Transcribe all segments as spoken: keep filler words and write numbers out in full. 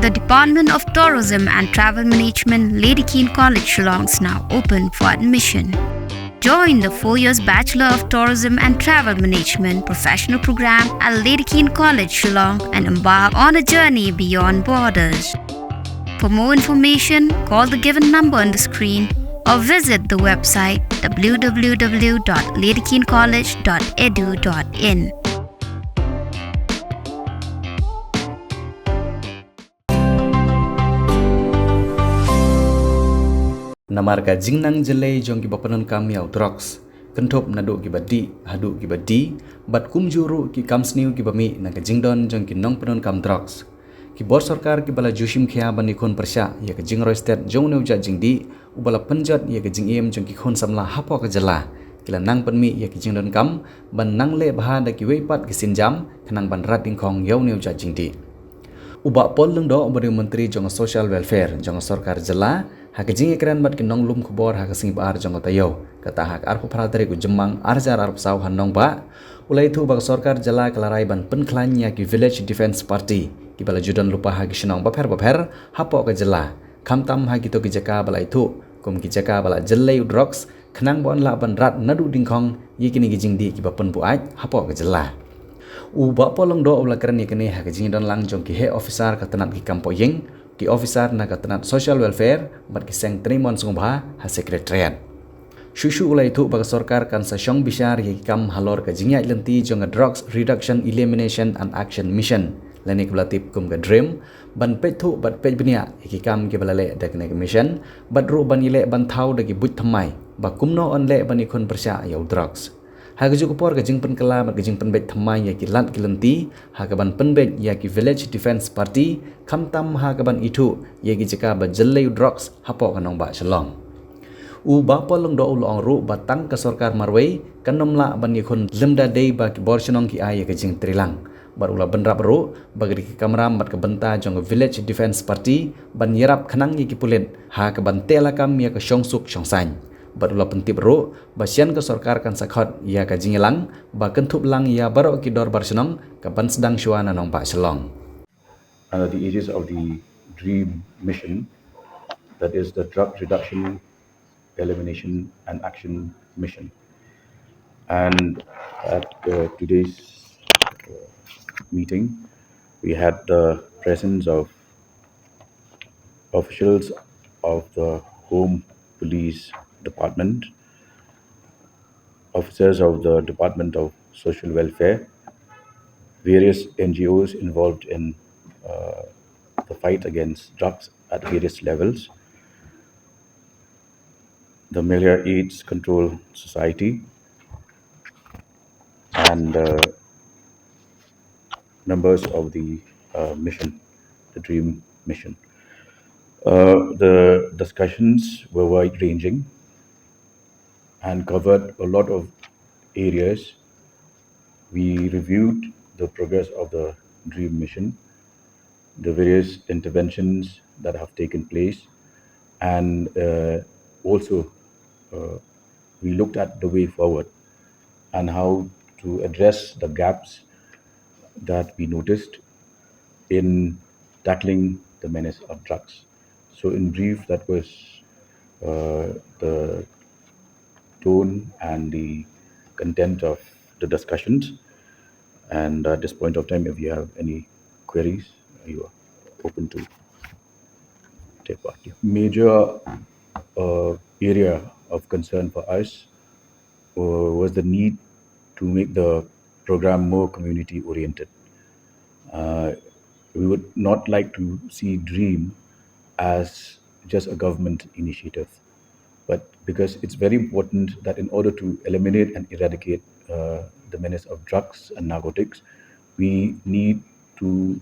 The Department of Tourism and Travel Management, Lady Keane College, Shillong, is now open for admission. Join the four years Bachelor of Tourism and Travel Management professional program at Lady Keane College, Shillong, and embark on a journey beyond borders. For more information, call the given number on the screen or visit the website w w w dot lady keane college dot e d u dot in. Namar ka jingnang jyllei jong kiba pyndonkam ïa u drugs, kynthup naduh kiba dih haduh kiba die, bad kumjuh ruh ki kam sniew kiba mih na ka jingdon jong ki nongpyndonkam drugs, ki bor sorkar kiba la ju shim khia ban ïakhun pyrshah ïa ka jingroi stet jong une u jait jingdih, uba la pynjot ïa ka jingim jong ki khun samla hapoh ka jylla, ki la nang pynmih ïa ki jingdonkam ban nang leh bha da kiwei pat ki sienjam khnang ban rat dyngkhong ïa une u jait jingdih. U Bah Paul Lyngdoh, uba dei u Myntri jong ka Social Welfare jong ka sorkar jylla, ha ka jingïakren bad ki nonglum khubor ha ka sngi Ba-ar jong ka taïew, kata ha ka arphew phra tarik u Jymmang ar hajar arphew saw ha Nongbah, u la ïathuh ba ka sorkar jylla ka la rai ban pynkhlaiñ ïa ki Village Defence Party kiba la ju don lypa ha ki shnong bapher bapher hapoh ka jylla, khamtam ha kito ki jaka ba la ïathuh kum ki jaka ba la jyllei u drugs, khnang ba yn lah ban rat naduh dyngkhong ïa kine ki jingdih kiba pynbuaid hapoh ka jylla. U Bah Paul Lyngdoh u la kren ïa kane ha ka jingdon lang jong ki heh officer ka tnat ki kam pohïing, ki officer na ka tnat Social Welfare bad ki seng trei mon sngewbha ha Secretariat. Shuh shuh u la ïathuh ba ka sorkar kan sa shong bishar ïa ki kam halor ka jingïaid lynti jong ka Drugs Reduction, Elimination and Action Mission, lane kaba la tip kum ka DREAM, ban peit thuh bad peit bniah ïa ki kam kiba la leh da kane ka mission, bad ruh ban ïaleh ban thaw da ki buit thymmai ba kumno yn leh ban ïakhun pyrshah ïa u drugs. Ha kajuh ka por, ka jingpynkylla bad ka jingpynbeit thymmai ïa ki lad ki lynti ha kaban pynbeit ïa ki Village Defence Party, khamtam ha kaban ithuh ïa ki jaka ba jyllei u drugs hapoh ka nongbah Shillong. U Bah Paul Lyngdoh u la ong ruh ba tang ka sorkar marwei kan ym lah ban ïakhun lymda dei ba ki bor shnong ki ai ïa ka jingtreilang. Bad u la bynrap ruh ba ka dei ka kamram bad ka bynta jong ka Village Defence Party ban ïarap khnang ïa ki pulit ha kaban teh lakam ïa ka shongsuk shongsaiñ. Bad u la pyntip ruh ba shen ka sorkar kan sa khot ïa ka jingïalang ba kynthup lang ïa baroh ki dorbar shnong kaban sdang shuwa na nongbah Shillong. Under the aegis of the DREAM mission, that is the Drug Reduction, Elimination and Action Mission. And at uh, today's uh, meeting, we had the presence of officials of the Home Police Department, officers of the Department of Social Welfare, various N G Os involved in uh, the fight against drugs at various levels, the Malaria AIDS Control Society, and uh, members of the uh, mission, the DREAM mission. Uh, the discussions were wide ranging and covered a lot of areas. We reviewed the progress of the DREAM mission, the various interventions that have taken place, and uh, also uh, we looked at the way forward and how to address the gaps that we noticed in tackling the menace of drugs. So, in brief, that was uh, the tone and the content of the discussions. And at this point of time, if you have any queries, you are open to take part. Yeah. Major uh, area of concern for us uh, was the need to make the program more community oriented. Uh, we would not like to see DREAM as just a government initiative, but because it's very important that in order to eliminate and eradicate uh, the menace of drugs and narcotics, we need to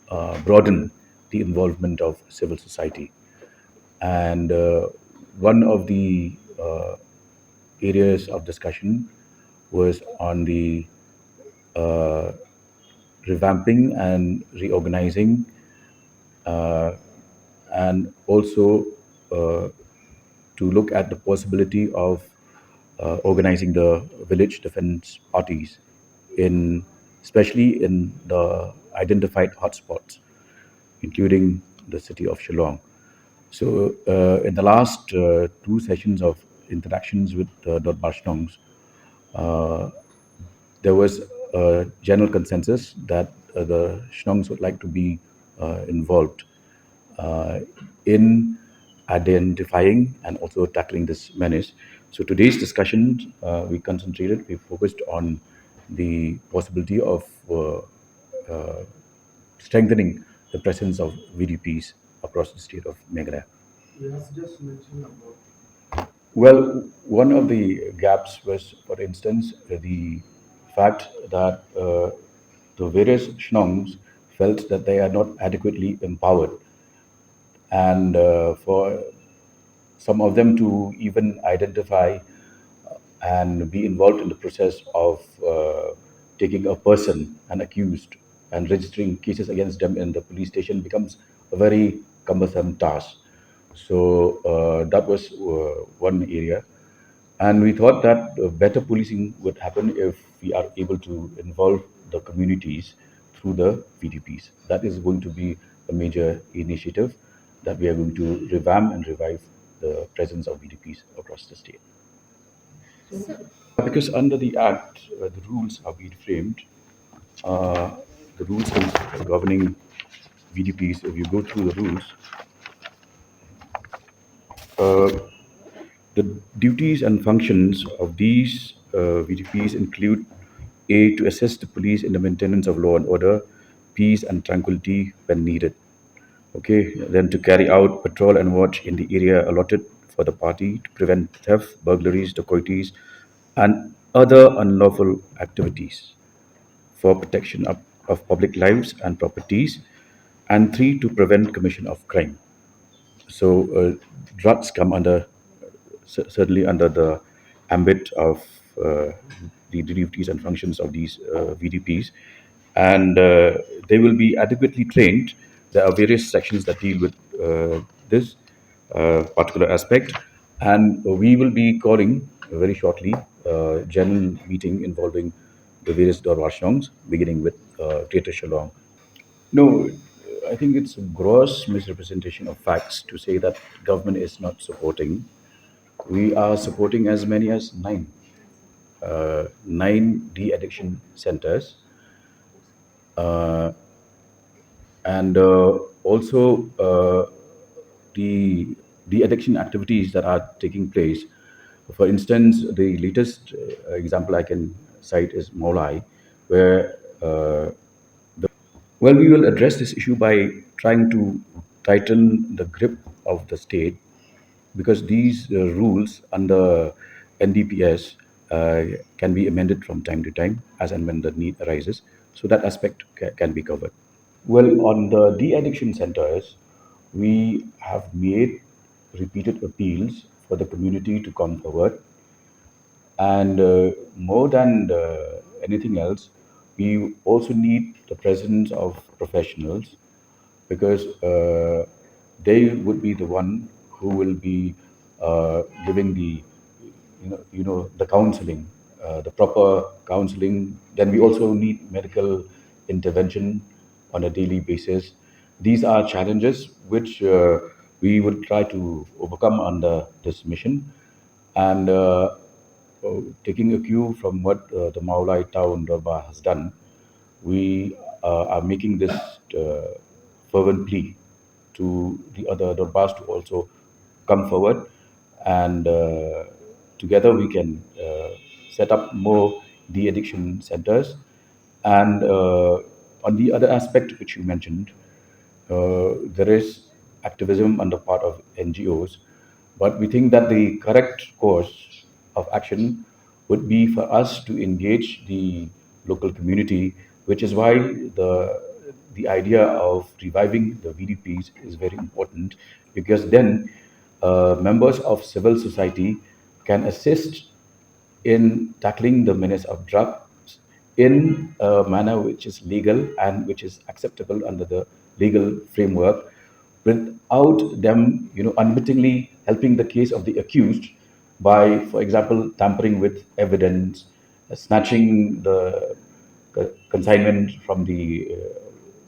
uh, broaden the involvement of civil society. And uh, one of the uh, areas of discussion was on the uh, revamping and reorganizing, uh, and also uh, to look at the possibility of uh, organizing the village defense parties in, especially in the identified hotspots. including the city of Shillong. So, uh, in the last uh, two sessions of interactions with the Dorbar Shnongs, uh, there was a general consensus that uh, the Shnongs would like to be uh, involved uh, in identifying and also tackling this menace. So today's discussion, uh, we concentrated, we focused on the possibility of uh, uh, strengthening the presence of V D Ps across the state of Meghalaya. Yes, just mention about. Well, one of the gaps was, for instance, the fact that uh, the various Shnongs felt that they are not adequately empowered, and uh, for some of them to even identify and be involved in the process of uh, taking a person, an accused, and registering cases against them in the police station becomes a very cumbersome task. So uh, that was uh, one area. And we thought that uh, better policing would happen if we are able to involve the communities through the V D Ps. That is going to be a major initiative that we are going to revamp and revive the presence of V D Ps across the state. Because under the Act, uh, the rules have been framed, uh, the rules governing V D Ps, if you go through the rules, uh, the duties and functions of these uh, V D Ps include: A, to assist the police in the maintenance of law and order, peace and tranquility when needed. Okay, then to carry out patrol and watch in the area allotted for the party to prevent theft, burglaries, dacoities, and other unlawful activities for protection of, of public lives and properties, and three, to prevent commission of crime. So uh, drugs come under, cer- certainly under the ambit of uh, the duties and functions of these uh, V D Ps, and uh, they will be adequately trained. There are various sections that deal with uh, this uh, particular aspect, and we will be calling very shortly a general meeting involving the various Dorbar Shnongs, beginning with uh, Greater Shillong. No, I think it's a gross misrepresentation of facts to say that government is not supporting. We are supporting as many as nine, uh, nine de-addiction centers, uh, and uh, also uh, the de-addiction activities that are taking place. For instance, the latest uh, example I can cite is Mawlai, where uh, the, well, we will address this issue by trying to tighten the grip of the state, because these uh, rules under N D P S uh, can be amended from time to time as and when the need arises. So that aspect ca- can be covered. Well, on the de-addiction centers, we have made repeated appeals for the community to come forward. And uh, more than uh, anything else, we also need the presence of professionals, because uh, they would be the one who will be uh, giving the, you know, you know, the counseling, uh, the proper counseling. Then we also need medical intervention on a daily basis. These are challenges which uh, we will try to overcome under this mission. And uh, uh, taking a cue from what uh, the Mawlai Town Dorbar has done, we uh, are making this uh, fervent plea to the other Dorbars to also come forward, and uh, together we can uh, set up more de-addiction centers. And uh, on the other aspect which you mentioned, uh, there is activism on the part of N G Os, but we think that the correct course of action would be for us to engage the local community, which is why the the idea of reviving the V D Ps is very important, because then uh, members of civil society can assist in tackling the menace of drugs in a manner which is legal and which is acceptable under the legal framework, without them, you know, unwittingly helping the case of the accused by, for example, tampering with evidence, uh, snatching the co- consignment from the uh,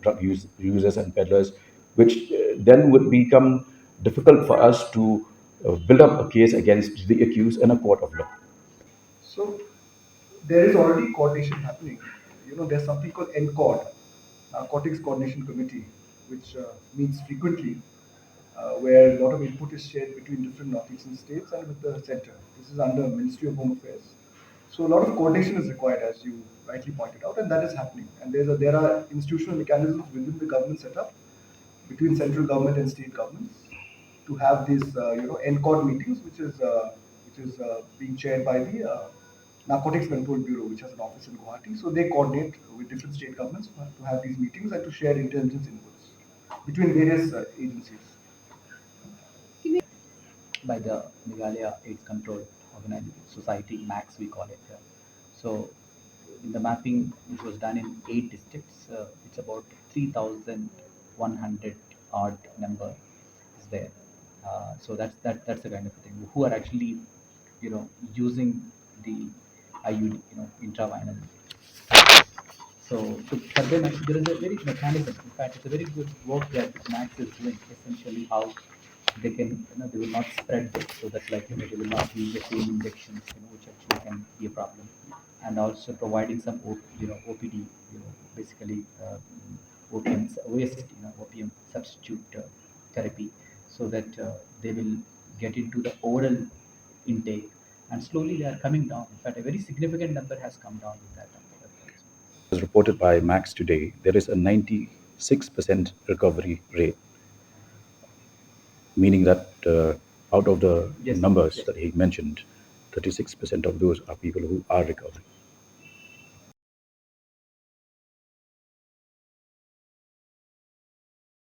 drug use, users and peddlers, which uh, then would become difficult for us to uh, build up a case against the accused in a court of law. So there is already coordination happening. You know, there's something called NCORD, Narcotics Coordination Committee, which uh, meets frequently, uh, where a lot of input is shared between different northeastern states and with the center. This is under Ministry of Home Affairs. So a lot of coordination is required, as you rightly pointed out, and that is happening. And there's a, there are institutional mechanisms within the government setup between central government and state governments to have these, uh, you know, NCORD meetings, which is uh, which is uh, being chaired by the uh, Narcotics Control Bureau, which has an office in Guwahati. So they coordinate with different state governments to have these meetings and to share intelligence inputs between various uh, agencies. By the Meghalaya AIDS Control Organization Society, MACS we call it. Uh, so in the mapping which was done in eight districts, uh, it's about three thousand one hundred odd number is there. Uh, so that's that that's the kind of thing. Who are actually, you know, using the I U D, you know, intravenous. So to, for them, actually, there is a very mechanism. In fact, it's a very good work that MACS is doing. Essentially, how they can, you know, they will not spread this, so that, like, you know, they will not use the same injections, you know, which actually can be a problem. And also providing some, O- you know, O P D, you know, basically uh, opium, waste, you know, opium substitute uh, therapy, so that uh, they will get into the oral intake, and slowly they are coming down. In fact, a very significant number has come down with that number. As reported by MACS today, there is a ninety-six percent recovery rate, meaning that uh, out of the Yes, numbers yes. that he mentioned, thirty-six percent of those are people who are recovering.